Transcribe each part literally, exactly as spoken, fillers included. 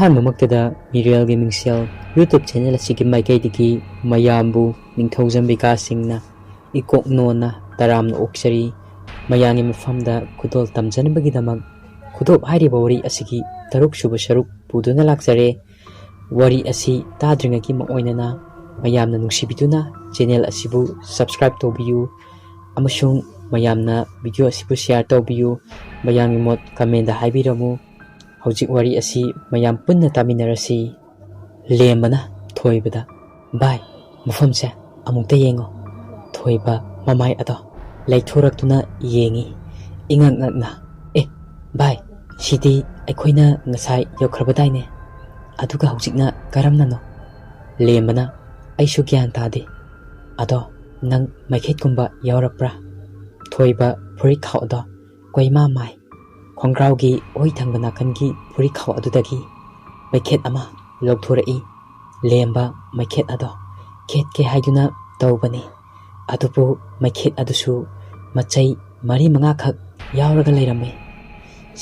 ꯑꯍꯥꯟꯕꯃꯛꯇꯗ ꯃꯤꯔꯦꯜꯒꯤ ꯃꯤꯡꯁꯦꯜ YouTube channel ꯑꯁꯤꯒꯤ ꯃꯥꯏꯀꯩꯗꯒꯤ ꯃꯌꯥꯝꯕꯨ ꯅꯤꯡꯊꯧꯖꯝ ꯕꯤꯀꯥꯁ ꯁꯤꯡꯅ ꯏꯀꯣꯛ ꯅꯣꯟꯅ ꯇꯔꯥꯝꯅ ꯑꯣꯛꯆꯔꯤ꯫ ꯃꯌꯥꯝꯒꯤ ꯃꯐꯝꯗ ꯈꯨꯗꯣꯜ ꯇꯝꯖꯅꯕꯒꯤꯗꯃꯛ ꯈꯨꯗꯣꯞ ꯍꯥꯏꯔꯤꯕ ꯋꯥꯔꯤ ꯑꯁꯤꯒꯤ ꯇꯔꯨꯛ ꯁꯨꯕ ꯁꯔꯨꯛ ꯄꯨꯗꯨꯅ ꯂꯥꯛꯆꯔꯦ꯫ ꯋꯥꯔꯤ ꯑꯁꯤ ꯇꯥꯗ꯭ꯔꯤꯉꯩꯒꯤ ꯃꯑꯣꯏꯅꯅ ꯃꯌꯥꯝꯅ ꯅꯨꯡꯁꯤꯕꯤꯗꯨꯅ ꯆꯦꯅꯦꯜ ꯑꯁꯤꯕꯨ subscribe ꯇꯧꯕꯤꯌꯨ ꯑꯃꯁꯨꯡ ꯃꯌꯥꯝꯅ video ꯑꯁꯤꯕꯨ share ꯇꯧꯕꯤꯌꯨ꯫ ꯃꯌꯥꯝꯒꯤ ꯃꯣꯠ comment ꯍꯥꯏꯕꯤꯔꯝꯃꯨ꯫ ꯍꯧꯖꯤꯛ ꯋꯥꯔꯤ ꯑꯁꯤ ꯃꯌꯥꯝ ꯄꯨꯟꯅ ꯇꯥꯃꯤꯟꯅꯔꯁꯤ꯫ ꯂꯦꯝꯕꯅ ꯊꯣꯏꯕꯗ, "ꯚꯥꯏ, ꯃꯐꯝꯁꯦ ꯑꯃꯨꯛꯇ ꯌꯦꯡꯉꯣ꯫" ꯊꯣꯏꯕ ꯃꯃꯥꯏ ꯑꯗꯣ ꯂꯩꯊꯣꯔꯛꯇꯨꯅ ꯌꯦꯡꯉꯤ꯫ ꯏꯉꯛ ꯉꯛꯅ, "ꯑꯦ, ꯚꯥꯏ, ꯁꯤꯗꯤ ꯑꯩꯈꯣꯏꯅ ꯉꯁꯥꯏ ꯌꯧꯈ꯭ꯔꯕꯗꯥꯏꯅꯦ꯫ ꯑꯗꯨꯒ ꯍꯧꯖꯤꯛꯅ ꯀꯔꯝꯅꯅꯣ?" ꯂꯦꯝꯕꯅ, "ꯑꯩꯁꯨ ꯒ꯭ꯌꯥꯟ ꯇꯥꯗꯦ꯫ ꯑꯗꯣ ꯅꯪ ꯃꯩꯈꯦꯠꯀꯨꯝꯕ ꯌꯥꯎꯔꯛꯄ꯭ꯔꯥ?" ꯊꯣꯏꯕ ꯐꯨꯔꯤꯠꯈꯥꯎ ꯑꯗꯣ ꯀꯣꯏꯃꯥ ꯃꯥꯏ꯫ ꯈꯣꯡꯒ꯭ꯔꯥꯎꯒꯤ ꯑꯣꯏ ꯊꯪꯕ ꯅꯥꯀꯟꯒꯤ ꯐꯨꯔꯤꯠꯈꯥꯎ ꯑꯗꯨꯗꯒꯤ ꯃꯩꯈꯦꯠ ꯑꯃ ꯂꯧꯊꯣꯔꯛꯏ꯫ ꯂꯦꯝꯕ ꯃꯩꯈꯦꯠ ꯑꯗꯣ ꯈꯦꯠꯀꯦ ꯍꯥꯏꯗꯨꯅ ꯇꯧꯕꯅꯤ꯫ ꯑꯗꯨꯕꯨ ꯃꯩꯈꯦꯠ ꯑꯗꯨꯁꯨ ꯃꯆꯩ ꯃꯔꯤ ꯃꯉꯥꯈꯛ ꯌꯥꯎꯔꯒ ꯂꯩꯔꯝꯃꯤ꯫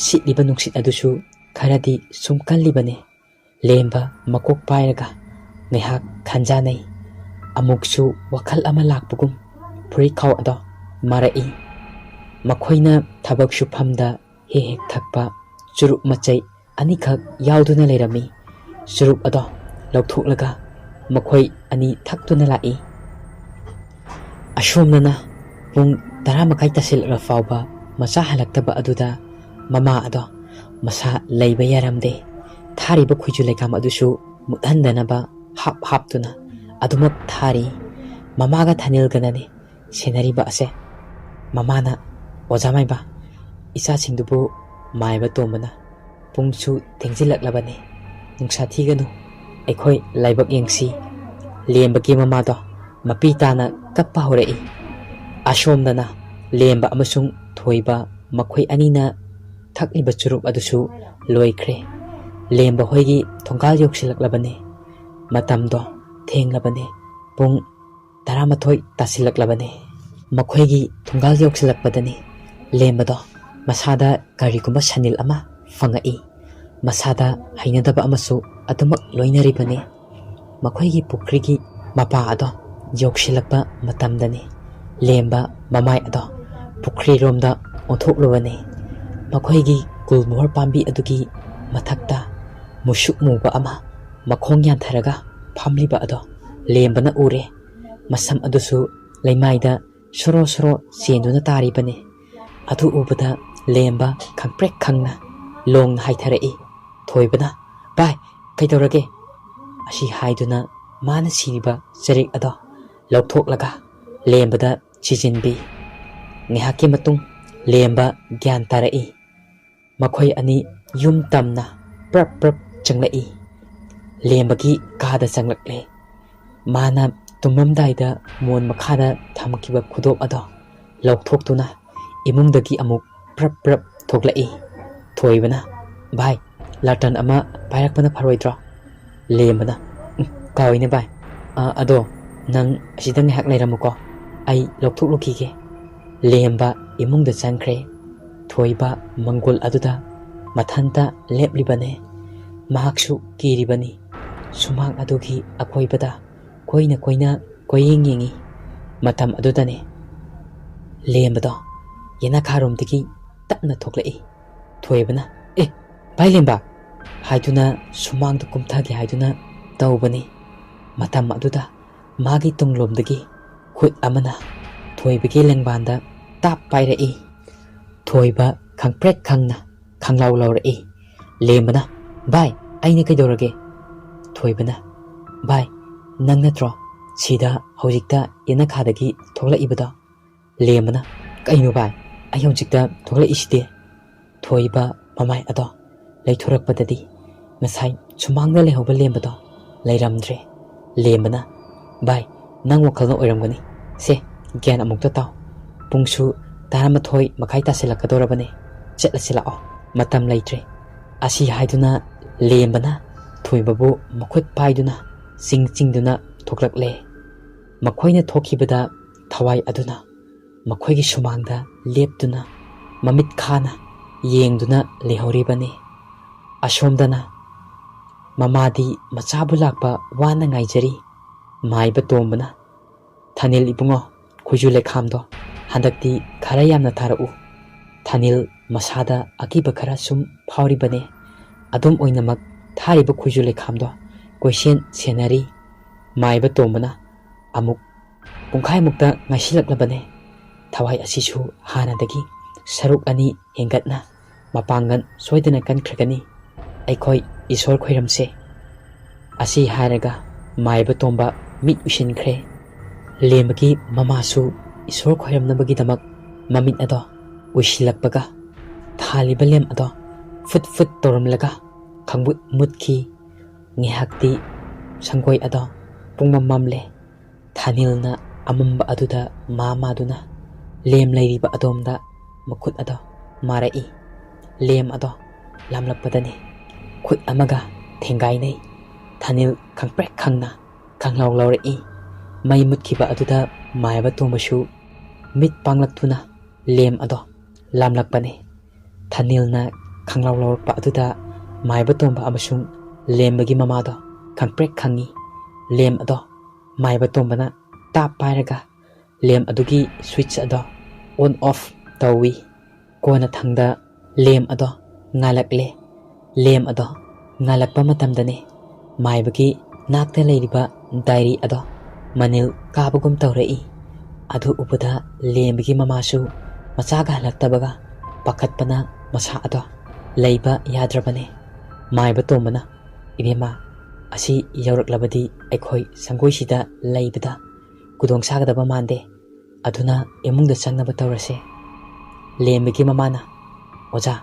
ꯁꯤꯠꯂꯤꯕ ꯅꯨꯡꯁꯤꯠ ꯑꯗꯨꯁꯨ ꯈꯔꯗꯤ ꯁꯨꯝ ꯀꯜꯂꯤꯕꯅꯤ꯫ ꯂꯦꯝꯕ ꯃꯀꯣꯛ ꯄꯥꯏꯔꯒ ꯉꯥꯏꯍꯥꯛ ꯈꯟꯖꯥꯅꯩ꯫ ꯑꯃꯨꯛꯁꯨ ꯋꯥꯈꯜ ꯑꯃ ꯂꯥꯛꯄꯒꯨꯝ ꯐꯨꯔꯤꯠꯈꯥꯎ ꯑꯗꯣ ꯃꯥꯔꯛꯏ꯫ ꯃꯈꯣꯏꯅ ꯊꯕꯛ ꯁꯨꯐꯝꯗ ꯍꯦꯛ ꯍꯦꯛ ꯊꯛꯄ ꯆꯨꯔꯨꯞ ꯃꯆꯩ ꯑꯅꯤꯈꯛ ꯌꯥꯎꯗꯨꯅ ꯂꯩꯔꯝꯃꯤ꯫ ꯆꯨꯔꯨꯞ ꯑꯗꯣ ꯂꯧꯊꯣꯛꯂꯒ ꯃꯈꯣꯏ ꯑꯅꯤ ꯊꯛꯇꯨꯅ ꯂꯥꯛꯏ꯫ ꯑꯁꯣꯝꯗꯅ ꯄꯨꯡ ꯇꯔꯥ ꯃꯈꯥꯏ ꯇꯥꯁꯤꯜꯂꯛꯂ ꯐꯥꯎꯕ ꯃꯆꯥ ꯍꯜꯂꯛꯇꯕ ꯑꯗꯨꯗ ꯃꯃꯥ ꯑꯗꯣ ꯃꯁꯥ ꯂꯩꯕ ꯌꯥꯔꯝꯗꯦ꯫ ꯊꯥꯔꯤꯕ ꯈꯣꯏꯖꯨ ꯂꯩꯈꯥꯝ ꯑꯗꯨꯁꯨ ꯃꯨꯠꯍꯟꯗꯅꯕ ꯍꯥꯞ ꯍꯥꯞꯇꯨꯅ ꯑꯗꯨꯃꯛ ꯊꯥꯔꯤ꯫ ꯃꯃꯥꯒ ꯊꯥꯅꯤꯜꯒꯅꯅꯤ ꯁꯦꯟꯅꯔꯤꯕ ꯑꯁꯦ꯫ ꯃꯃꯥꯅ, "ꯑꯣꯖꯥ ꯃꯥꯏꯕ, ꯏꯆꯥꯁꯤꯡꯗꯨꯕꯨ ꯃꯥꯏꯕ ꯇꯣꯝꯕꯅ ꯄꯨꯡꯁꯨ ꯊꯦꯡꯖꯤꯜꯂꯛꯂꯕꯅꯤ꯫ ꯅꯨꯡꯁꯥ ꯊꯤꯒꯅꯨ, ꯑꯩꯈꯣꯏ ꯂꯥꯏꯕꯛ ꯌꯦꯡꯁꯤ꯫" ꯂꯦꯝꯕꯒꯤ ꯃꯃꯥꯗꯣ ꯃꯄꯤ ꯇꯥꯅ ꯀꯞꯄ ꯍꯧꯔꯛꯏ꯫ ꯑꯁꯣꯝꯗꯅ ꯂꯦꯝꯕ ꯑꯃꯁꯨꯡ ꯊꯣꯏꯕ ꯃꯈꯣꯏ ꯑꯅꯤꯅ ꯊꯛꯂꯤꯕ ꯆꯨꯔꯨꯞ ꯑꯗꯨꯁꯨ ꯂꯣꯏꯈ꯭ꯔꯦ꯫ ꯂꯦꯝꯕ ꯍꯣꯏꯒꯤ ꯊꯣꯡꯒꯥꯜ ꯌꯧꯁꯤꯜꯂꯛꯂꯕꯅꯤ꯫ ꯃꯇꯝꯗꯣ ꯊꯦꯡꯂꯕꯅꯤ꯫ ꯄꯨꯡ ꯇꯔꯥꯃꯥꯊꯣꯏ ꯇꯥꯁꯤꯜꯂꯛꯂꯕꯅꯤ꯫ ꯃꯈꯣꯏꯒꯤ ꯊꯣꯡꯒꯥꯜ ꯌꯧꯁꯤꯜꯂꯛꯄꯗꯅꯤ ꯂꯦꯝꯕꯗꯣ ꯃꯁꯥꯗ ꯀꯔꯤꯒꯨꯝꯕ ꯁꯅꯤꯜ ꯑꯃ ꯐꯪꯉꯛꯏ꯫ ꯃꯁꯥꯗ ꯍꯩꯅꯗꯕ ꯑꯃꯁꯨ ꯑꯗꯨꯃꯛ ꯂꯣꯏꯅꯔꯤꯕꯅꯤ꯫ ꯃꯈꯣꯏꯒꯤ ꯄꯨꯈ꯭ꯔꯤꯒꯤ ꯃꯄꯥ ꯑꯗꯣ ꯌꯧꯁꯤꯜꯂꯛꯄ ꯃꯇꯝꯗꯅꯤ ꯂꯦꯝꯕ ꯃꯃꯥꯏ ꯑꯗꯣ ꯄꯨꯈ꯭ꯔꯤꯔꯣꯝꯗ ꯑꯣꯟꯊꯣꯛꯂꯨꯕꯅꯤ꯫ ꯃꯈꯣꯏꯒꯤ ꯒꯨꯜꯃꯣꯍꯔ ꯄꯥꯝꯕꯤ ꯑꯗꯨꯒꯤ ꯃꯊꯛꯇ ꯃꯨꯁꯨꯛ ꯃꯨꯕ ꯑꯃ ꯃꯈꯣꯡ ꯌꯥꯟꯊꯔꯒ ꯐꯝꯂꯤꯕ ꯑꯗꯣ ꯂꯦꯝꯕꯅ ꯎꯔꯦ꯫ ꯃꯁꯝ ꯑꯗꯨꯁꯨ ꯂꯩꯃꯥꯏꯗ ꯁꯣꯔꯣ ꯁꯣꯔꯣ ꯆꯦꯟꯗꯨꯅ ꯇꯥꯔꯤꯕꯅꯤ꯫ ꯑꯗꯨ ꯎꯕꯗ ꯂꯦꯝꯕ ꯈꯪꯄ꯭ꯔꯦꯛ ꯈꯪꯅ ꯂꯣꯡꯅ ꯍꯥꯏꯊꯔꯛꯏ꯫ ꯊꯣꯏꯕꯅ, "ꯚꯥꯏ, ꯀꯩꯗꯧꯔꯒꯦ?" ꯑꯁꯤ ꯍꯥꯏꯗꯨꯅ ꯃꯥꯅ ꯁꯤꯔꯤꯕ ꯆꯔꯤꯛ ꯑꯗꯣ ꯂꯧꯊꯣꯛꯂꯒ ꯂꯦꯝꯕꯗ ꯁꯤꯖꯤꯟꯕꯤ꯫ ꯉꯥꯏꯍꯥꯛꯀꯤ ꯃꯇꯨꯡ ꯂꯦꯝꯕ ꯒ꯭ꯌꯥꯟ ꯇꯥꯔꯛꯏ꯫ ꯃꯈꯣꯏ ꯑꯅꯤ ꯌꯨꯝ ꯇꯝꯅ ꯄ꯭ꯔꯞ ꯄ꯭ꯔꯞ ꯆꯪꯂꯛꯏ꯫ ꯂꯦꯝꯕꯒꯤ ꯀꯥꯗ ꯆꯪꯂꯛꯂꯦ꯫ ꯃꯥꯅ ꯇꯨꯝꯂꯝꯗꯥꯏꯗ ꯃꯣꯟ ꯃꯈꯥꯗ ꯊꯝꯈꯤꯕ ꯈꯨꯗꯣꯞ ꯑꯗꯣ ꯂꯧꯊꯣꯛꯇꯨꯅ ꯏꯃꯨꯡꯗꯒꯤ ꯑꯃꯨꯛ ꯄ꯭ꯔꯞ ꯄ꯭ꯔꯞ ꯊꯣꯛꯂꯛꯏ꯫ ꯊꯣꯏꯕꯅ, "ꯚꯥꯏ, ꯂꯥꯇꯟ ꯑꯃ ꯄꯥꯏꯔꯛꯄꯅ ꯐꯔꯣꯏꯗ꯭ꯔꯣ?" ꯂꯦꯝꯕꯅ, "ꯎꯝ, ꯀꯥꯎꯏꯅꯦ ꯚꯥꯏ꯫ ꯑ, ꯑꯗꯣ ꯅꯪ ꯑꯁꯤꯗ ꯉꯥꯏꯍꯥꯛ ꯂꯩꯔꯝꯃꯨꯀꯣ, ꯑꯩ ꯂꯧꯊꯣꯛꯂꯨꯈꯤꯒꯦ꯫" ꯂꯦꯝꯕ ꯏꯃꯨꯡꯗ ꯆꯪꯈ꯭ꯔꯦ꯫ ꯊꯣꯏꯕ ꯃꯪꯒꯣꯜ ꯑꯗꯨꯗ ꯃꯊꯟꯇ ꯂꯦꯞꯂꯤꯕꯅꯦ꯫ ꯃꯍꯥꯛꯁꯨ ꯀꯤꯔꯤꯕꯅꯤ꯫ ꯁꯨꯃꯥꯡ ꯑꯗꯨꯒꯤ ꯑꯀꯣꯏꯕꯗ ꯀꯣꯏꯅ ꯀꯣꯏꯅ ꯀꯣꯏꯌꯦꯡ ꯌꯦꯡꯉꯤ꯫ ꯃꯇꯝ ꯑꯗꯨꯗꯅꯦ ꯂꯦꯝꯕꯗꯣ ꯌꯦꯅꯈꯥꯔꯣꯝꯗꯒꯤ ꯇꯞꯅ ꯊꯣꯛꯂꯛꯏ꯫ ꯊꯣꯏꯕꯅ, "ꯑꯦ, ꯚꯥꯏ ꯂꯦꯝꯕ!" ꯍꯥꯏꯗꯨꯅ ꯁꯨꯃꯥꯡꯗ ꯀꯨꯝꯊꯒꯦ ꯍꯥꯏꯗꯨꯅ ꯇꯧꯕꯅꯤ꯫ ꯃꯇꯝ ꯑꯗꯨꯗ ꯃꯥꯒꯤ ꯇꯨꯡꯂꯣꯝꯗꯒꯤ ꯈꯨꯠ ꯑꯃꯅ ꯊꯣꯏꯕꯒꯤ ꯂꯦꯡꯕꯥꯟꯗ ꯇꯥꯞ ꯄꯥꯏꯔꯛꯏ꯫ ꯊꯣꯏꯕ ꯈꯪꯄ꯭ꯔꯦꯛ ꯈꯪꯅ ꯈꯪꯂꯥꯎ ꯂꯥꯎꯔꯛꯏ꯫ ꯂꯦꯝꯕꯅ, "ꯚꯥꯏ, ꯑꯩꯅ ꯀꯩꯗꯧꯔꯒꯦ?" ꯊꯣꯏꯕꯅ, "ꯚꯥꯏ, ꯅꯪ ꯅꯠꯇ꯭ꯔꯣ ꯁꯤꯗ ꯍꯧꯖꯤꯛꯇ ꯌꯦꯅꯈꯥꯗꯒꯤ ꯊꯣꯛꯂꯛꯏꯕꯗꯣ?" ꯂꯦꯝꯕꯅ, "ꯀꯩꯅꯣ ꯚꯥꯏ, ꯑꯩ ꯍꯧꯖꯤꯛꯇ ꯊꯣꯛꯂꯛꯏꯁꯤꯗꯤ?" ꯊꯣꯏꯕ ꯃꯃꯥꯏ ꯑꯗꯣ ꯂꯩꯊꯣꯔꯛꯄꯗꯗꯤ ꯉꯁꯥꯏ ꯁꯨꯃꯥꯡꯗ ꯂꯩꯍꯧꯕ ꯂꯦꯝꯕꯗꯣ ꯂꯩꯔꯝꯗ꯭ꯔꯦ꯫ ꯂꯦꯝꯕꯅ, "ꯚꯥꯏ, ꯅꯪ ꯋꯥꯈꯜꯅ ꯑꯣꯏꯔꯝꯒꯅꯤ꯫ ꯁꯦ, ꯒ꯭ꯌꯥꯟ ꯑꯃꯨꯛꯇ ꯇꯥꯎ꯫ ꯄꯨꯡꯁꯨ ꯇꯔꯥꯃꯥꯊꯣꯏ ꯃꯈꯥꯏ ꯇꯥꯁꯤꯜꯂꯛꯀꯗꯧꯔꯕꯅꯦ꯫ ꯆꯠꯂꯁꯤ ꯂꯥꯛꯑꯣ, ꯃꯇꯝ ꯂꯩꯇ꯭ꯔꯦ꯫" ꯑꯁꯤ ꯍꯥꯏꯗꯨꯅ ꯂꯦꯝꯕꯅ ꯊꯣꯏꯕꯕꯨ ꯃꯈꯨꯠ ꯄꯥꯏꯗꯨꯅ ꯆꯤꯡ ꯆꯤꯡꯗꯨꯅ ꯊꯣꯛꯂꯛꯂꯦ꯫ ꯃꯈꯣꯏꯅ ꯊꯣꯛꯈꯤꯕꯗ ꯊꯋꯥꯏ ꯑꯗꯨꯅ ꯃꯈꯣꯏꯒꯤ ꯁꯨꯃꯥꯡꯗ ꯂꯦꯞꯇꯨꯅ ꯃꯃꯤꯠ ꯈꯥꯅ ꯌꯦꯡꯗꯨꯅ ꯂꯩꯍꯧꯔꯤꯕꯅꯤ꯫ ꯑꯁꯣꯝꯗꯅ ꯃꯃꯥꯗꯤ ꯃꯆꯥꯕꯨ ꯂꯥꯛꯄ ꯋꯥꯅ ꯉꯥꯏꯖꯔꯤ꯫ ꯃꯥꯏꯕ ꯇꯣꯝꯕꯅ, "ꯊꯥꯅꯤꯜ ꯏꯕꯨꯡꯉꯣ, ꯈꯨꯏꯖꯨ ꯂꯩꯈꯥꯝꯗꯣ ꯍꯟꯗꯛꯇꯤ ꯈꯔ ꯌꯥꯝꯅ ꯊꯥꯔꯛꯎ꯫ ꯊꯥꯅꯤꯜ ꯃꯁꯥꯗ ꯑꯀꯤꯕ ꯈꯔ ꯁꯨꯝ ꯐꯥꯎꯔꯤꯕꯅꯦ꯫ ꯑꯗꯨꯝ ꯑꯣꯏꯅꯃꯛ ꯊꯥꯔꯤꯕ ꯈꯨꯏꯖꯨ ꯂꯩꯈꯥꯝꯗꯣ ꯀꯣꯏꯁꯦꯟ ꯁꯦꯟꯅꯔꯤ꯫" ꯃꯥꯏꯕ ꯇꯣꯝꯕꯅ, "ꯑꯃꯨꯛ ꯄꯨꯡꯈꯥꯏꯃꯨꯛꯇ ꯉꯥꯏꯁꯤꯜꯂꯛꯂꯕꯅꯦ꯫ ꯊꯋꯥꯏ ꯑꯁꯤꯁꯨ ꯍꯥꯟꯅꯗꯒꯤ ꯁꯔꯨꯛ ꯑꯅꯤ ꯍꯦꯟꯒꯠꯅ ꯃꯄꯥꯡꯒꯜ ꯁꯣꯏꯗꯅ ꯀꯟꯈ꯭ꯔꯒꯅꯤ꯫ ꯑꯩꯈꯣꯏ ꯏꯁꯣꯔ ꯈꯣꯏꯔꯝꯁꯦ꯫" ꯑꯁꯤ ꯍꯥꯏꯔꯒ ꯃꯥꯏꯕ ꯇꯣꯝꯕ ꯃꯤꯠ ꯎꯏꯁꯤꯟꯈ꯭ꯔꯦ꯫ ꯂꯦꯝꯕꯒꯤ ꯃꯃꯥꯁꯨ ꯏꯁꯣꯔ ꯈꯣꯏꯔꯝꯅꯕꯒꯤꯗꯃꯛ ꯃꯃꯤꯠ ꯑꯗꯣ ꯎꯏꯁꯤꯜꯂꯛꯄꯒ ꯊꯥꯜꯂꯤꯕ ꯂꯦꯝ ꯑꯗꯣ ꯐꯨꯠ ꯐꯨꯠ ꯇꯧꯔꯝꯂꯒ ꯈꯪꯃꯨꯠ ꯃꯨꯠꯈꯤ꯫ ꯉꯥꯏꯍꯥꯛꯇꯤ ꯁꯪꯒꯣꯏ ꯑꯗꯣ ꯄꯨꯡꯃꯝ ꯃꯝꯂꯦ꯫ ꯊꯥꯅꯤꯜꯅ ꯑꯃꯝꯕ ꯑꯗꯨꯗ ꯃꯥ ꯃꯥꯗꯨꯅ ꯂꯦꯝ ꯂꯩꯔꯤꯕ ꯑꯗꯣꯝꯗ ꯃꯈꯨꯠ ꯑꯗꯣ ꯃꯥꯔꯛꯏ꯫ ꯂꯦꯝ ꯑꯗꯣ ꯂꯥꯝꯂꯛꯄꯗꯅꯤ ꯈꯨꯠ ꯑꯃꯒ ꯊꯦꯡꯒꯥꯏꯅꯩ꯫ ꯊꯥꯅꯤꯜ ꯈꯪꯄ꯭ꯔꯦꯛ ꯈꯪꯅ ꯈꯪꯂꯥꯎ ꯂꯥꯎꯔꯛꯏ꯫ ꯃꯩ ꯃꯨꯠꯈꯤꯕ ꯑꯗꯨꯗ ꯃꯥꯏꯕ ꯇꯣꯝꯕꯁꯨ ꯃꯤꯠ ꯄꯥꯡꯂꯛꯇꯨꯅ ꯂꯦꯝ ꯑꯗꯣ ꯂꯥꯝꯂꯛꯄꯅꯤ꯫ ꯊꯥꯅꯤꯜꯅ ꯈꯪꯂꯥꯎ ꯂꯥꯎꯔꯛꯄ ꯑꯗꯨꯗ ꯃꯥꯏꯕ ꯇꯣꯝꯕ ꯑꯃꯁꯨꯡ ꯂꯦꯝꯕꯒꯤ ꯃꯃꯥꯗꯣ ꯈꯪꯄ꯭ꯔꯦꯛ ꯈꯪꯉꯤ꯫ ꯂꯦꯝ ꯑꯗꯣ ꯃꯥꯏꯕ ꯇꯣꯝꯕꯅ ꯇꯥꯞ ꯄꯥꯏꯔꯒ ꯂꯦꯝ ꯑꯗꯨꯒꯤ ꯁ꯭ꯋꯤꯠꯆ ꯑꯗꯣ ꯑꯣꯟ ꯑꯣꯐ ꯇꯧꯏ꯫ ꯀꯣꯟꯅꯊꯪꯗ ꯂꯦꯝ ꯑꯗꯣ ꯉꯥꯜꯂꯛꯂꯦ꯫ ꯂꯦꯝ ꯑꯗꯣ ꯉꯥꯜꯂꯛꯄ ꯃꯇꯝꯗꯅꯦ ꯃꯥꯏꯕꯒꯤ ꯅꯥꯛꯇ ꯂꯩꯔꯤꯕ ꯗꯥꯏꯔꯤ ꯑꯗꯣ ꯃꯅꯤꯜ ꯀꯥꯕꯒꯨꯝ ꯇꯧꯔꯛꯏ꯫ ꯑꯗꯨ ꯎꯕꯗ ꯂꯦꯝꯕꯒꯤ ꯃꯃꯥꯁꯨ ꯃꯆꯥꯒ ꯍꯜꯂꯛꯇꯕꯒ ꯄꯥꯈꯠꯄꯅ ꯃꯁꯥ ꯑꯗꯣ ꯂꯩꯕ ꯌꯥꯗ꯭ꯔꯕꯅꯦ꯫ ꯃꯥꯏꯕ ꯇꯣꯝꯕꯅ, "ꯏꯕꯦꯝꯃ, ꯑꯁꯤ ꯌꯧꯔꯛꯂꯕꯗꯤ ꯑꯩꯈꯣꯏ ꯁꯪꯒꯣꯏꯁꯤꯗ ꯂꯩꯕꯗ ꯈꯨꯗꯣꯡ ꯆꯥꯒꯗꯕ ꯃꯥꯟꯗꯦ꯫ ꯑꯗꯨꯅ ꯏꯃꯨꯡꯗ ꯆꯪꯅꯕ ꯇꯧꯔꯁꯦ꯫" ꯂꯦꯝꯕꯒꯤ ꯃꯃꯥꯅ, "ꯑꯣꯖꯥ,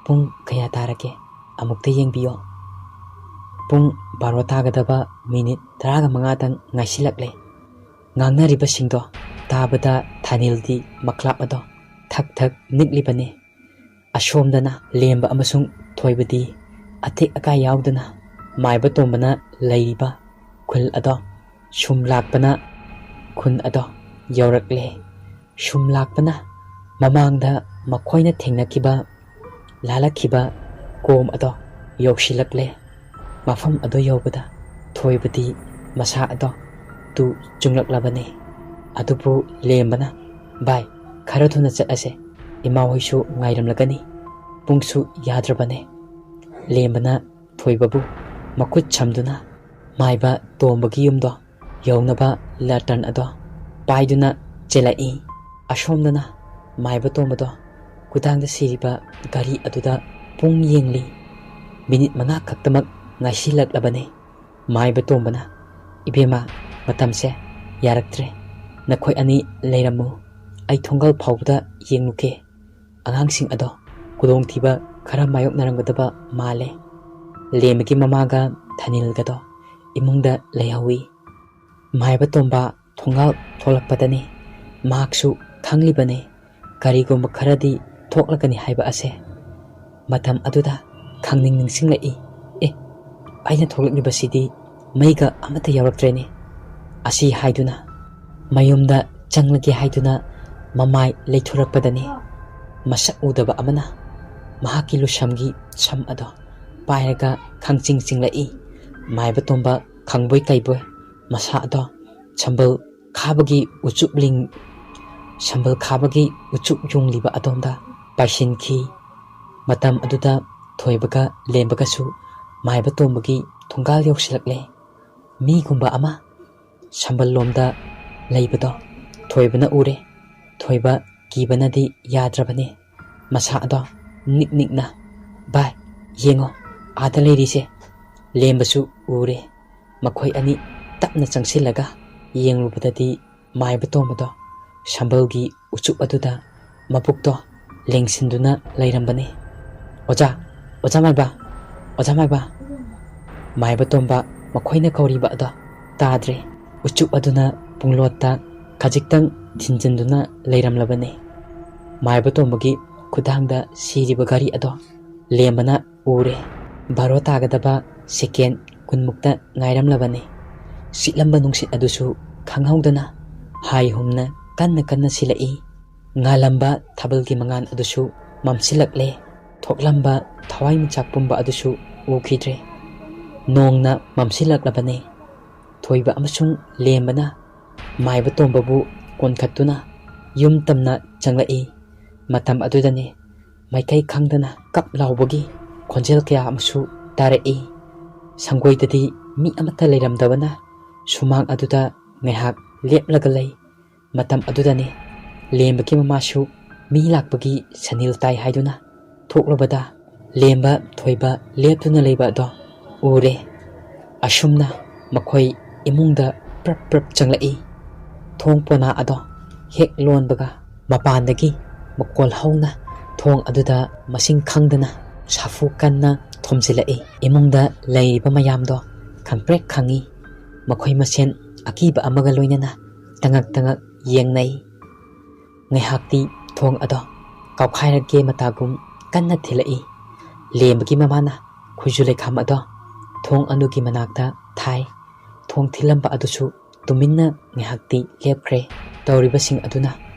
ꯄꯨꯡ ꯀꯌꯥ ꯇꯥꯔꯒꯦ? ꯑꯃꯨꯛꯇ ꯌꯦꯡꯕꯤꯌꯣ꯫" ꯄꯨꯡ ꯕꯥꯔꯣ ꯇꯥꯒꯗꯕ ꯃꯤꯅꯤꯠ ꯇꯔꯥꯒ ꯃꯉꯥꯗꯪ ꯉꯥꯏꯁꯤꯜꯂꯛꯂꯦ꯫ ꯉꯥꯡꯅꯔꯤꯕꯁꯤꯡꯗꯣ ꯇꯥꯕꯗ ꯊꯥꯅꯤꯜꯗꯤ ꯃꯈ꯭ꯂꯥꯞ ꯑꯗꯣ ꯊꯛ ꯊꯛ ꯅꯤꯛꯂꯤꯕꯅꯤ꯫ ꯑꯁꯣꯝꯗꯅ ꯂꯦꯝꯕ ꯑꯃꯁꯨꯡ ꯊꯣꯏꯕꯗꯤ ꯑꯇꯦꯛ ꯑꯀꯥꯏ ꯌꯥꯎꯗꯅ ꯃꯥꯏꯕ ꯇꯣꯝꯕꯅ ꯂꯩꯔꯤꯕ ꯈꯨꯜ ꯑꯗꯣ ꯁꯨꯝ ꯂꯥꯛꯄꯅ ꯈꯨꯟ ꯑꯗꯣ ꯌꯧꯔꯛꯂꯦ꯫ ꯁꯨꯝ ꯂꯥꯛꯄꯅ ꯃꯃꯥꯡꯗ ꯃꯈꯣꯏꯅ ꯊꯦꯡꯅꯈꯤꯕ, ꯂꯥꯜꯂꯛꯈꯤꯕ ꯀꯣꯝ ꯑꯗꯣ ꯌꯧꯁꯤꯜꯂꯛꯂꯦ꯫ ꯃꯐꯝ ꯑꯗꯨ ꯌꯧꯕꯗ ꯊꯣꯏꯕꯗꯤ ꯃꯁꯥ ꯑꯗꯣ ꯇꯨ ꯆꯨꯡꯂꯛꯂꯕꯅꯤ꯫ ꯑꯗꯨꯕꯨ ꯂꯦꯝꯕꯅ, "ꯚꯥꯏ, ꯈꯔ ꯊꯨꯅ ꯆꯠꯂꯁꯦ, ꯏꯃꯥ ꯍꯣꯏꯁꯨ ꯉꯥꯏꯔꯝꯂꯒꯅꯤ, ꯄꯨꯡꯁꯨ ꯌꯥꯗ꯭ꯔꯕꯅꯦ"꯫ ꯂꯦꯝꯕꯅ ꯊꯣꯏꯕꯕꯨ ꯃꯈꯨꯠ ꯁꯝꯗꯨꯅ ꯃꯥꯏꯕ ꯇꯣꯝꯕꯒꯤ ꯌꯨꯝꯗꯣ ꯌꯧꯅꯕ ꯂꯦꯇꯔꯟ ꯑꯗꯣ ꯄꯥꯏꯗꯨꯅ ꯆꯦꯜꯂꯛꯏ꯫ ꯑꯁꯣꯝꯗꯅ ꯃꯥꯏꯕ ꯇꯣꯝꯕꯗꯣ ꯈꯨꯗꯥꯡꯗ ꯁꯤꯔꯤꯕ ꯘꯔꯤ ꯑꯗꯨꯗ ꯄꯨꯡ ꯌꯦꯡꯂꯤ꯫ ꯃꯤꯅꯤꯠ ꯃꯉꯥ ꯈꯛꯇꯃꯛ ꯉꯥꯏꯁꯤꯜꯂꯛꯂꯕꯅꯤ꯫ ꯃꯥꯏꯕ ꯇꯣꯝꯕꯅ, "ꯏꯕꯦꯝꯃ, ꯃꯇꯝꯁꯦ ꯌꯥꯔꯛꯇ꯭ꯔꯦ꯫ ꯅꯈꯣꯏ ꯑꯅꯤ ꯂꯩꯔꯝꯃꯨ꯫ ꯑꯩ ꯊꯣꯡꯒꯜ ꯐꯥꯎꯕꯗ ꯌꯦꯡꯂꯨꯒꯦ"꯫ ꯑꯉꯥꯡꯁꯤꯡ ꯑꯗꯣ ꯈꯨꯗꯣꯡꯊꯤꯕ ꯈꯔ ꯃꯥꯌꯣꯛꯅꯔꯝꯒꯗꯕ ꯃꯥꯜꯂꯦ꯫ ꯂꯦꯝꯕꯒꯤ ꯃꯃꯥꯒ ꯊꯅꯤꯜꯒꯗꯣ ꯏꯃꯨꯡꯗ ꯂꯩꯍꯧꯏ꯫ ꯃꯥꯏꯕ ꯇꯣꯝꯕ ꯊꯣꯡꯒꯥꯜ ꯊꯣꯛꯂꯛꯄꯗꯅꯤ ꯃꯍꯥꯛꯁꯨ ꯈꯪꯂꯤꯕꯅꯤ ꯀꯔꯤꯒꯨꯝꯕ ꯈꯔꯗꯤ ꯊꯣꯛꯂꯒꯅꯤ ꯍꯥꯏꯕ ꯑꯁꯦ꯫ ꯃꯇꯝ ꯑꯗꯨꯗ ꯈꯪꯅꯤꯡ ꯅꯤꯡꯁꯤꯡꯂꯛꯏ, "ꯑꯦ, ꯑꯩꯅ ꯊꯣꯛꯂꯛꯂꯤꯕꯁꯤꯗꯤ ꯃꯩꯒ ꯑꯃꯠꯇ ꯌꯥꯎꯔꯛꯇ꯭ꯔꯦꯅꯦ"꯫ ꯑꯁꯤ ꯍꯥꯏꯗꯨꯅ ꯃꯌꯨꯝꯗ ꯆꯪꯂꯒꯦ ꯍꯥꯏꯗꯨꯅ ꯃꯃꯥꯏ ꯂꯩꯊꯣꯔꯛꯄꯗꯅꯤ ꯃꯁꯛ ꯎꯗꯕ ꯑꯃꯅ ꯃꯍꯥꯛꯀꯤ ꯂꯨꯁꯝꯒꯤ ꯁꯝ ꯑꯗꯣ ꯄꯥꯏꯔꯒ ꯈꯪꯆꯤꯡ ꯆꯤꯡꯂꯛꯏ꯫ ꯃꯥꯏꯕ ꯇꯣꯝꯕ ꯈꯪꯕꯣꯏ ꯀꯩꯕꯣꯏ ꯃꯁꯥ ꯑꯗꯣ ꯁꯝꯕꯜ ꯈꯥꯕꯒꯤ ꯎꯆꯨꯞ ꯂꯤꯡ-, ꯁꯝꯕꯜ ꯈꯥꯕꯒꯤ ꯎꯆꯨꯞ ꯌꯨꯡꯂꯤꯕ ꯑꯗꯣꯝꯗ ꯄꯥꯏꯁꯤꯟꯈꯤ꯫ ꯃꯇꯝ ꯑꯗꯨꯗ ꯊꯣꯏꯕꯒ ꯂꯦꯝꯕꯒꯁꯨ ꯃꯥꯏꯕ ꯇꯣꯝꯕꯒꯤ ꯊꯣꯡꯒꯥꯜ ꯌꯧꯁꯤꯜꯂꯛꯂꯦ꯫ ꯃꯤꯒꯨꯝꯕ ꯑꯃ ꯁꯝꯕꯜ ꯂꯣꯝꯗ ꯂꯩꯕꯗꯣ ꯊꯣꯏꯕꯅ ꯎꯔꯦ꯫ ꯊꯣꯏꯕ ꯀꯤꯕꯅꯗꯤ ꯌꯥꯗ꯭ꯔꯕꯅꯤ꯫ ꯃꯁꯥ ꯑꯗꯣ ꯅꯤꯛ ꯅꯤꯛꯅ, "ꯚꯥꯏ, ꯌꯦꯡꯉꯣ, ꯑꯥꯗ ꯂꯩꯔꯤꯁꯦ"꯫ ꯂꯦꯝꯕꯁꯨ ꯎꯔꯦ꯫ ꯃꯈꯣꯏ ꯑꯅꯤ ꯇꯞꯅ ꯆꯪꯁꯤꯜꯂꯒ ꯌꯦꯡꯂꯨꯕꯗꯗꯤ ꯃꯥꯏꯕ ꯇꯣꯝꯕꯗꯣ ꯁꯝꯕꯜꯒꯤ ꯎꯆꯨꯞ ꯑꯗꯨꯗ ꯃꯕꯨꯛꯇꯣ ꯂꯦꯡꯁꯤꯟꯗꯨꯅ ꯂꯩꯔꯝꯕꯅꯤ꯫ "ꯑꯣꯖꯥ, ꯑꯣꯖꯥ ꯃꯥꯏꯕ, ꯑꯣꯖꯥ ꯃꯥꯏꯕ!" ꯃꯥꯏꯕ ꯇꯣꯝꯕ ꯃꯈꯣꯏꯅ ꯀꯧꯔꯤꯕ ꯑꯗꯣ ꯇꯥꯗ꯭ꯔꯦ꯫ ꯎꯆꯨꯞ ꯑꯗꯨꯅ ꯄꯨꯡꯂꯣꯠꯇ ꯈꯖꯤꯛꯇꯪ ꯊꯤꯟꯖꯤꯟꯗꯨꯅ ꯂꯩꯔꯝꯂꯕꯅꯤ꯫ ꯃꯥꯏꯕ ꯇꯣꯝꯕꯒꯤ ꯈꯨꯗꯥꯡꯗ ꯁꯤꯔꯤꯕ ꯘꯔꯤ ꯑꯗꯣ ꯂꯦꯝꯕꯅ ꯎꯔꯦ꯫ ꯕꯥꯔꯣ ꯇꯥꯒꯗꯕ ꯁꯦꯀꯦꯟ ꯀꯨꯟꯃꯨꯛꯇ ꯉꯥꯏꯔꯝꯂꯕꯅꯤ꯫ ꯁꯤꯠꯂꯝꯕ ꯅꯨꯡꯁꯤꯠ ꯑꯗꯨꯁꯨ ꯈꯪꯍꯧꯗꯅ ꯍꯥꯏ ꯍꯨꯝꯅ ꯀꯟꯅ ꯀꯟꯅ ꯁꯤꯜꯂꯛꯏ꯫ ꯉꯥꯜꯂꯝꯕ ꯊꯥꯕꯜꯒꯤ ꯃꯉꯥꯜ ꯑꯗꯨꯁꯨ ꯃꯝꯁꯤꯜꯂꯛꯂꯦ꯫ ꯊꯣꯛꯂꯝꯕ ꯊꯋꯥꯟꯃꯤꯆꯥꯛ ꯄꯨꯝꯕ ꯑꯗꯨꯁꯨ ꯎꯈꯤꯗ꯭ꯔꯦ꯫ ꯅꯣꯡꯅ ꯃꯝꯁꯤꯜꯂꯛꯂꯕꯅꯤ꯫ ꯊꯣꯏꯕ ꯑꯃꯁꯨꯡ ꯂꯦꯝꯕꯅ ꯃꯥꯏꯕ ꯇꯣꯝꯕꯕꯨ ꯀꯣꯟꯈꯠꯇꯨꯅ ꯌꯨꯝ ꯇꯝꯅ ꯆꯪꯂꯛꯏ꯫ ꯃꯇꯝ ꯑꯗꯨꯗꯅꯤ ꯃꯥꯏꯀꯩ ꯈꯪꯗꯅ ꯀꯞ ꯂꯥꯎꯕꯒꯤ ꯈꯣꯟꯖꯦꯜ ꯀꯌꯥ ꯑꯃꯁꯨ ꯇꯥꯔꯛꯏ꯫ ꯁꯪꯒꯣꯏꯗꯗꯤ ꯃꯤ ꯑꯃꯠꯇ ꯂꯩꯔꯝꯗꯕꯅ ꯁꯨꯃꯥꯡ ꯑꯗꯨꯗ ꯉꯥꯏꯍꯥꯛ ꯂꯦꯞꯂꯒ ꯂꯩ꯫ ꯃꯇꯝ ꯑꯗꯨꯗꯅꯤ ꯂꯦꯝꯕꯒꯤ ꯃꯃꯥꯁꯨ ꯃꯤ ꯂꯥꯛꯄꯒꯤ ꯁꯅꯤꯜ ꯇꯥꯏ ꯍꯥꯏꯗꯨꯅ ꯊꯣꯛꯂꯨꯕꯗ, ꯂꯦꯝꯕ ꯊꯣꯏꯕ ꯂꯦꯞꯇꯨꯅ ꯂꯩꯕ ꯑꯗꯣ ꯎꯔꯦ꯫ ꯑꯁꯨꯝꯅ ꯃꯈꯣꯏ ꯏꯃꯨꯡꯗ ꯄ꯭ꯔꯞ ꯄ꯭ꯔꯞ ꯆꯪꯂꯛꯏ꯫ ꯊꯣꯡ ꯄꯣꯅꯥ ꯑꯗꯣ ꯍꯦꯛ ꯂꯣꯟꯕꯒ, ꯃꯄꯥꯟꯗꯒꯤ ꯃꯀꯣꯜ ꯍꯧꯅ ꯊꯣꯡ ꯑꯗꯨꯗ ꯃꯁꯤꯡ ꯈꯪꯗꯅ ꯁꯥꯐꯨ ꯀꯟꯅ ꯊꯣꯝꯖꯤꯜꯂꯛꯏ꯫ ꯏꯃꯨꯡꯗ ꯂꯩꯔꯤꯕ ꯃꯌꯥꯝꯗꯣ ꯈꯪꯄ꯭ꯔꯦꯛ ꯈꯪꯏ꯫ ꯃꯈꯣꯏ ꯃꯁꯦꯟ ꯑꯀꯤꯕ ꯑꯃꯒ ꯂꯣꯏꯅꯅ ꯇꯉꯛ ꯇꯉꯛ ꯌꯦꯡꯅꯩ꯫ ꯉꯥꯏꯍꯥꯛꯇꯤ ꯊꯣꯡ ꯑꯗꯣ ꯀꯥꯎꯈꯥꯏꯔꯒꯦ ꯃꯇꯥꯒꯨꯝ ꯀꯟꯅ ꯊꯤꯜꯂꯛꯏ꯫ ꯂꯦꯝꯕꯒꯤ ꯃꯃꯥꯅ ꯈꯨꯖꯨ ꯂꯩꯈꯥꯝ ꯑꯗꯣ ꯊꯣꯡ ꯑꯗꯨꯒꯤ ꯃꯅꯥꯛꯇ ꯊꯥꯏ꯫ ꯊꯣꯡ ꯊꯤꯜꯂꯝꯕ ꯑꯗꯨꯁꯨ ꯇꯨꯃꯤꯟꯅ ꯉꯥꯏꯍꯥꯛꯇꯤ ꯂꯦꯞꯈ꯭ꯔꯦ꯫ ꯇꯧꯔꯤꯕꯁꯤꯡ ꯑꯗꯨꯅ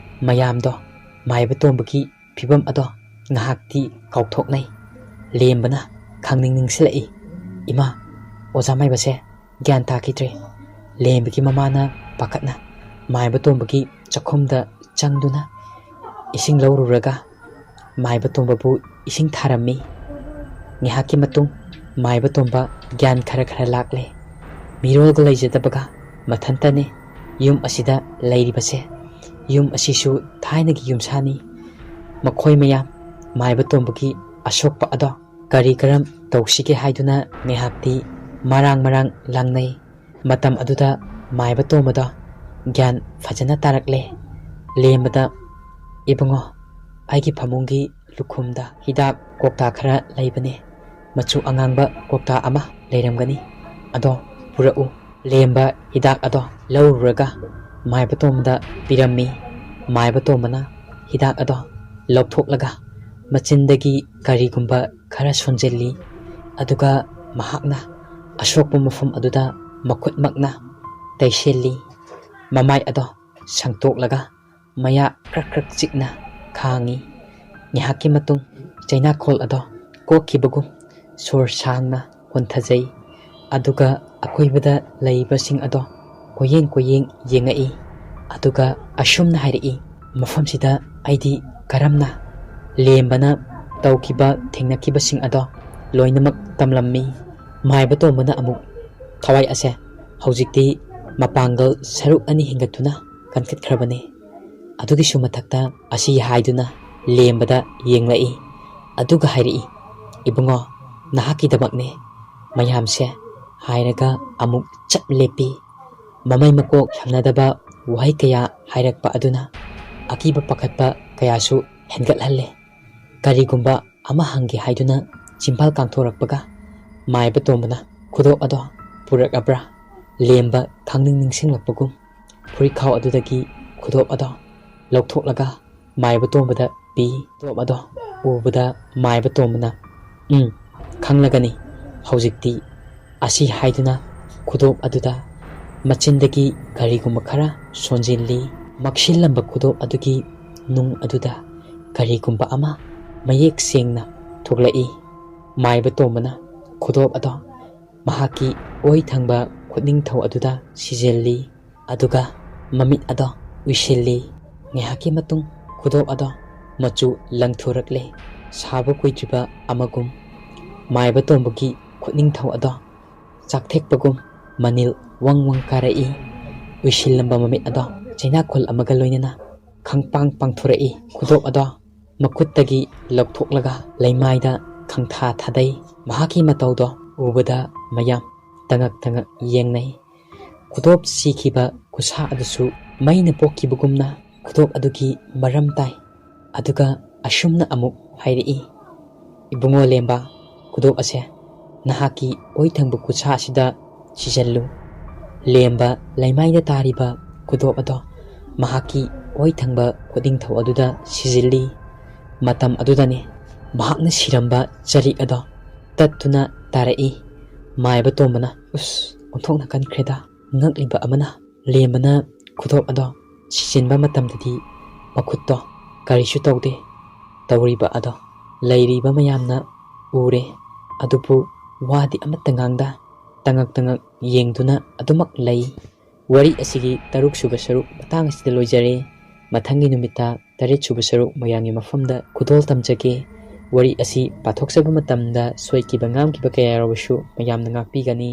ꯃꯌꯥꯝꯗꯣ ꯃꯥꯏꯕ ꯇꯣꯝꯕꯒꯤ ꯐꯤꯕꯝ ꯑꯗꯣ ꯉꯥꯏꯍꯥꯛꯇꯤ ꯀꯥꯎꯊꯣꯛꯅꯩ꯫ ꯂꯦꯝꯕꯅ ꯈꯪꯅꯤꯡ ꯅꯤꯡꯁꯤꯜꯂꯛꯏ, "ꯏꯃꯥ, ꯑꯣꯖꯥ ꯃꯥꯏꯕꯁꯦ ꯒ꯭ꯌꯥꯟ ꯇꯥꯈꯤꯗ꯭ꯔꯦ꯫" ꯂꯦꯝꯕꯒꯤ ꯃꯃꯥꯅ ꯄꯥꯈꯠꯅ ꯃꯥꯏꯕ ꯇꯣꯝꯕꯒꯤ ꯆꯥꯛꯈꯨꯝꯗ ꯆꯪꯗꯨꯅ ꯏꯁꯤꯡ ꯂꯧꯔꯨꯔꯒ ꯃꯥꯏꯕ ꯇꯣꯝꯕꯕꯨ ꯏꯁꯤꯡ ꯊꯥꯔꯝꯃꯤ꯫ ꯉꯥꯏꯍꯥꯛꯀꯤ ꯃꯇꯨꯡ ꯃꯥꯏꯕ ꯇꯣꯝꯕ ꯒ꯭ꯌꯥꯟ ꯈꯔ ꯈꯔ ꯂꯥꯛꯂꯦ꯫ ꯃꯤꯔꯣꯜꯒ ꯂꯩꯖꯗꯕꯒ ꯃꯊꯟꯇꯅꯦ ꯌꯨꯝ ꯑꯁꯤꯗ ꯂꯩꯔꯤꯕꯁꯦ꯫ ꯌꯨꯝ ꯑꯁꯤꯁꯨ ꯊꯥꯏꯅꯒꯤ ꯌꯨꯝꯁꯥꯅꯤ꯫ ꯃꯈꯣꯏ ꯃꯌꯥꯝ ꯃꯥꯏꯕ ꯇꯣꯝꯕꯒꯤ ꯑꯁꯣꯛꯄ ꯑꯗꯣ ꯀꯔꯤ ꯀꯔꯝ ꯇꯧꯁꯤꯒꯦ ꯍꯥꯏꯗꯨꯅ ꯉꯥꯏꯍꯥꯛꯇꯤ ꯃꯔꯥꯡ ꯃꯔꯥꯡ ꯂꯥꯡꯅꯩ꯫ ꯃꯇꯝ ꯑꯗꯨꯗ ꯃꯥꯏꯕ ꯇꯣꯝꯕꯗꯣ ꯒ꯭ꯌꯥꯟ ꯐꯖꯅ ꯇꯥꯔꯛꯂꯦ꯫ ꯂꯦꯝꯕꯗ, "ꯏꯕꯨꯡꯉꯣ, ꯑꯩꯒꯤ ꯐꯃꯨꯡꯒꯤ ꯂꯨꯈꯨꯝꯗ ꯍꯤꯗꯥꯛ ꯀꯧꯇꯥ ꯈꯔ ꯂꯩꯕꯅꯦ꯫ ꯃꯆꯨ ꯑꯉꯥꯡꯕ ꯀꯧꯇꯥ ꯑꯃ ꯂꯩꯔꯝꯒꯅꯤ꯫ ꯑꯗꯣ ꯄꯨꯔꯛꯎ꯫" ꯂꯦꯝꯕ ꯍꯤꯗꯥꯛ ꯑꯗꯣ ꯂꯧꯔꯨꯔꯒ ꯃꯥꯏꯕ ꯇꯣꯝꯕꯗ ꯄꯤꯔꯝꯃꯤ꯫ ꯃꯥꯏꯕ ꯇꯣꯝꯕꯅ ꯍꯤꯗꯥꯛ ꯑꯗꯣ ꯂꯧꯊꯣꯛꯂꯒ ꯃꯆꯤꯟꯗꯒꯤ ꯀꯔꯤꯒꯨꯝꯕ ꯈꯔ ꯁꯣꯟꯖꯤꯜꯂꯤ꯫ ꯑꯗꯨꯒ ꯃꯍꯥꯛꯅ ꯑꯁꯣꯛꯄ ꯃꯐꯝ ꯑꯗꯨꯗ ꯃꯈꯨꯠꯃꯛꯅ ꯇꯩꯁꯤꯜꯂꯤ꯫ ꯃꯃꯥꯏ ꯑꯗꯣ ꯁꯪꯇꯣꯛꯂꯒ ꯃꯌꯥ ꯀ꯭ꯔꯛ ꯀ꯭ꯔꯛ ꯆꯤꯛꯅ ꯈꯥꯡꯉꯤ꯫ ꯉꯥꯏꯍꯥꯛꯀꯤ ꯃꯇꯨꯡ ꯆꯩꯅꯥꯈꯣꯜ ꯑꯗꯣ ꯀꯣꯛꯈꯤꯕꯒꯨꯝ ꯁꯣꯔ ꯁꯥꯡꯅ ꯍꯣꯟꯊꯖꯩ꯫ ꯑꯗꯨꯒ ꯑꯀꯣꯏꯕꯗ ꯂꯩꯔꯤꯕꯁꯤꯡ ꯑꯗꯣ ꯀꯣꯏꯌꯦꯡ ꯀꯣꯏꯌꯦꯡ ꯌꯦꯡꯉꯛꯏ꯫ ꯑꯗꯨꯒ ꯑꯁꯨꯝꯅ ꯍꯥꯏꯔꯛꯏ, "ꯃꯐꯝꯁꯤꯗ ꯑꯩꯗꯤ ꯀꯔꯝꯅ?" ꯂꯦꯝꯕꯅ ꯇꯧꯈꯤꯕ ꯊꯦꯡꯅꯈꯤꯕꯁꯤꯡ ꯑꯗꯣ ꯂꯣꯏꯅꯃꯛ ꯇꯝꯂꯝꯃꯤ꯫ ꯃꯥꯏꯕ ꯇꯣꯝꯕꯅ ꯑꯃꯨꯛ, "ꯊꯋꯥꯏ ꯑꯁꯦ ꯍꯧꯖꯤꯛꯇꯤ ꯃꯄꯥꯡꯒꯜ ꯁꯔꯨꯛ ꯑꯅꯤ ꯍꯦꯟꯒꯠꯇꯨꯅ ꯀꯟꯈꯠꯈ꯭ꯔꯕꯅꯤ꯫ ꯑꯗꯨꯒꯤꯁꯨ ꯃꯊꯛꯇ" ꯑꯁꯤ ꯍꯥꯏꯗꯨꯅ ꯂꯦꯝꯕꯗ ꯌꯦꯡꯂꯛꯏ꯫ ꯑꯗꯨꯒ ꯍꯥꯏꯔꯛꯏ, "ꯏꯕꯨꯡꯉꯣ, ꯅꯍꯥꯛꯀꯤꯗꯃꯛꯅꯦ ꯃꯌꯥꯝꯁꯦ" ꯍꯥꯏꯔꯒ ꯑꯃꯨꯛ ꯆꯞ ꯂꯦꯞꯄꯤ꯫ ꯃꯃꯩ ꯃꯀꯣꯛ ꯁꯝꯅꯗꯕ ꯋꯥꯍꯩ ꯀꯌꯥ ꯍꯥꯏꯔꯛꯄ ꯑꯗꯨꯅ ꯑꯀꯤꯕ ꯄꯥꯈꯠꯄ ꯀꯌꯥꯁꯨ ꯍꯦꯟꯒꯠꯍꯜꯂꯦ꯫ ꯀꯔꯤꯒꯨꯝꯕ ꯑꯃ ꯍꯪꯒꯦ ꯍꯥꯏꯗꯨꯅ ꯆꯤꯝꯕꯥꯜ ꯀꯥꯡꯊꯣꯔꯛꯄꯒ ꯃꯥꯏꯕ ꯇꯣꯝꯕꯅ ꯈꯨꯗꯣꯞ ꯑꯗꯣ ꯄꯨꯔꯛꯑꯕ꯭ꯔꯥ? ꯂꯦꯝꯕ ꯈꯪꯅꯤꯡ ꯅꯤꯡꯁꯤꯡꯂꯛꯄꯒꯨꯝ ꯐꯨꯔꯤꯠꯈꯥꯎ ꯑꯗꯨꯗꯒꯤ ꯈꯨꯗꯣꯞ ꯑꯗꯣ ꯂꯧꯊꯣꯛꯂꯒ ꯃꯥꯏꯕ ꯇꯣꯝꯕꯗ ꯄꯤ꯫ ꯈꯨꯗꯣꯞ ꯑꯗꯣ ꯎꯕꯗ ꯃꯥꯏꯕ ꯇꯣꯝꯕꯅ, "ꯎꯝ, ꯈꯪꯂꯒꯅꯤ ꯍꯧꯖꯤꯛꯇꯤ" ꯑꯁꯤ ꯍꯥꯏꯗꯨꯅ ꯈꯨꯗꯣꯞ ꯑꯗꯨꯗ ꯃꯆꯤꯟꯗꯒꯤ ꯀꯔꯤꯒꯨꯝꯕ ꯈꯔ ꯁꯣꯟꯖꯤꯜꯂꯤ꯫ ꯃꯛꯁꯤꯜꯂꯝꯕ ꯈꯨꯗꯣꯞ ꯑꯗꯨꯒꯤ ꯅꯨꯡ ꯑꯗꯨꯗ ꯀꯔꯤꯒꯨꯝꯕ ꯑꯃ ꯃꯌꯦꯛ ꯁꯦꯡꯅ ꯊꯣꯛꯂꯛꯏ꯫ ꯃꯥꯏꯕ ꯇꯣꯝꯕꯅ ꯈꯨꯗꯣꯞ ꯑꯗꯣ ꯃꯍꯥꯛꯀꯤ ꯑꯣꯏ ꯊꯪꯕ ꯈꯨꯠꯅꯤꯡꯊꯧ ꯑꯗꯨꯗ ꯁꯤꯖꯤꯜꯂꯤ꯫ ꯑꯗꯨꯒ ꯃꯃꯤꯠ ꯑꯗꯣ ꯎꯏꯁꯤꯜꯂꯤ꯫ ꯉꯥꯏꯍꯥꯛꯀꯤ ꯃꯇꯨꯡ ꯈꯨꯗꯣꯞ ꯑꯗꯣ ꯃꯆꯨ ꯂꯪꯊꯣꯔꯛꯂꯦ꯫ ꯁꯥꯕ ꯀꯨꯏꯗ꯭ꯔꯤꯕ ꯑꯃꯒꯨꯝ ꯃꯥꯏꯕ ꯇꯣꯝꯕꯒꯤ ꯈꯨꯠꯅꯤꯡꯊꯧ ꯑꯗꯣ ꯆꯥꯛꯊꯦꯛꯄꯒꯨꯝ ꯃꯅꯤꯜ ꯋꯪ ꯋꯪ ꯀꯥꯔꯛꯏ꯫ ꯎꯏꯁꯤꯜꯂꯝꯕ ꯃꯃꯤꯠ ꯑꯗꯣ ꯆꯩꯅꯥꯈꯣꯜ ꯑꯃꯒ ꯂꯣꯏꯅꯅ ꯈꯪꯄꯥꯡ ꯄꯥꯡꯊꯣꯔꯛꯏ꯫ ꯈꯨꯗꯣꯞ ꯑꯗꯣ ꯃꯈꯨꯠꯇꯒꯤ ꯂꯧꯊꯣꯛꯂꯒ ꯂꯩꯃꯥꯏꯗ ꯈꯪꯊꯥ ꯊꯥꯗꯩ꯫ ꯃꯍꯥꯛꯀꯤ ꯃꯇꯧꯗꯣ ꯎꯕꯗ ꯃꯌꯥꯝ ꯇꯉꯛ ꯇꯉꯛ ꯌꯦꯡꯅꯩ꯫ ꯈꯨꯗꯣꯞ ꯁꯤꯈꯤꯕ ꯈꯨꯠꯁꯥ ꯑꯗꯨꯁꯨ ꯃꯩꯅ ꯄꯣꯛꯈꯤꯕꯒꯨꯝꯅ ꯈꯨꯗꯣꯞ ꯑꯗꯨꯒꯤ ꯃꯔꯝ ꯇꯥꯏ꯫ ꯑꯗꯨꯒ ꯑꯁꯨꯝꯅ ꯑꯃꯨꯛ ꯍꯥꯏꯔꯛꯏ, "ꯏꯕꯨꯡꯉꯣ ꯂꯦꯝꯕ, ꯈꯨꯗꯣꯞ ꯑꯁꯦ ꯅꯍꯥꯛꯀꯤ ꯑꯣꯏ ꯊꯪꯕ ꯈꯨꯠꯁꯥ ꯑꯁꯤꯗ ꯁꯤꯖꯜꯂꯨ"꯫ ꯂꯦꯝꯕ ꯂꯩꯃꯥꯏꯗ ꯇꯥꯔꯤꯕ ꯈꯨꯗꯣꯞ ꯑꯗꯣ ꯃꯍꯥꯛꯀꯤ ꯑꯣꯏ ꯊꯪꯕ ꯈꯨꯠꯅꯤꯡꯊꯧ ꯑꯗꯨꯗ ꯁꯤꯖꯤꯜꯂꯤ꯫ ꯃꯇꯝ ꯑꯗꯨꯗꯅꯤ ꯃꯍꯥꯛꯅ ꯁꯤꯔꯝꯕ ꯆꯔꯤꯛ ꯑꯗꯣ ꯇꯠꯇꯨꯅ ꯇꯥꯔꯛꯏ꯫ ꯃꯥꯏꯕ ꯇꯣꯝꯕꯅ, "ꯎꯁ, ꯑꯣꯟꯊꯣꯛꯅ ꯀꯟꯈ꯭ꯔꯦꯗ!" ꯉꯛꯂꯤꯕ ꯑꯃꯅ ꯂꯦꯝꯕꯅ ꯈꯨꯗꯣꯞ ꯑꯗꯣ ꯁꯤꯖꯤꯟꯕ ꯃꯇꯝꯗꯗꯤ ꯃꯈꯨꯠꯇꯣ ꯀꯔꯤꯁꯨ ꯇꯧꯗꯦ꯫ ꯇꯧꯔꯤꯕ ꯑꯗꯣ ꯂꯩꯔꯤꯕ ꯃꯌꯥꯝꯅ ꯎꯔꯦ, ꯑꯗꯨꯕꯨ ꯋꯥꯗꯤ ꯑꯃꯠꯇ ꯉꯥꯡꯗ, ꯇꯉꯛ ꯇꯉꯛ ꯌꯦꯡꯗꯨꯅ ꯑꯗꯨꯃꯛ ꯂꯩ꯫ ꯋꯥꯔꯤ ꯑꯁꯤꯒꯤ ꯇꯔꯨꯛ ꯁꯨꯕ ꯁꯔꯨꯛ ꯃꯇꯥꯡ ꯑꯁꯤꯗ ꯂꯣꯏꯖꯔꯦ꯫ ꯃꯊꯪꯒꯤ ꯅꯨꯃꯤꯠꯇ ꯇꯔꯦꯠ ꯁꯨꯕ ꯁꯔꯨꯛ ꯃꯌꯥꯝꯒꯤ ꯃꯐꯝꯗ ꯈꯨꯗꯣꯜ ꯇꯝꯖꯒꯦ꯫ ꯋꯥꯔꯤ ꯑꯁꯤ ꯄꯥꯊꯣꯛꯆꯕ ꯃꯇꯝꯗ ꯁꯣꯏꯈꯤꯕ ꯉꯥꯝꯈꯤꯕ ꯀꯌꯥ ꯌꯥꯎꯔꯕꯁꯨ ꯃꯌꯥꯝꯅ ꯉꯥꯛꯄꯤꯒꯅꯤ꯫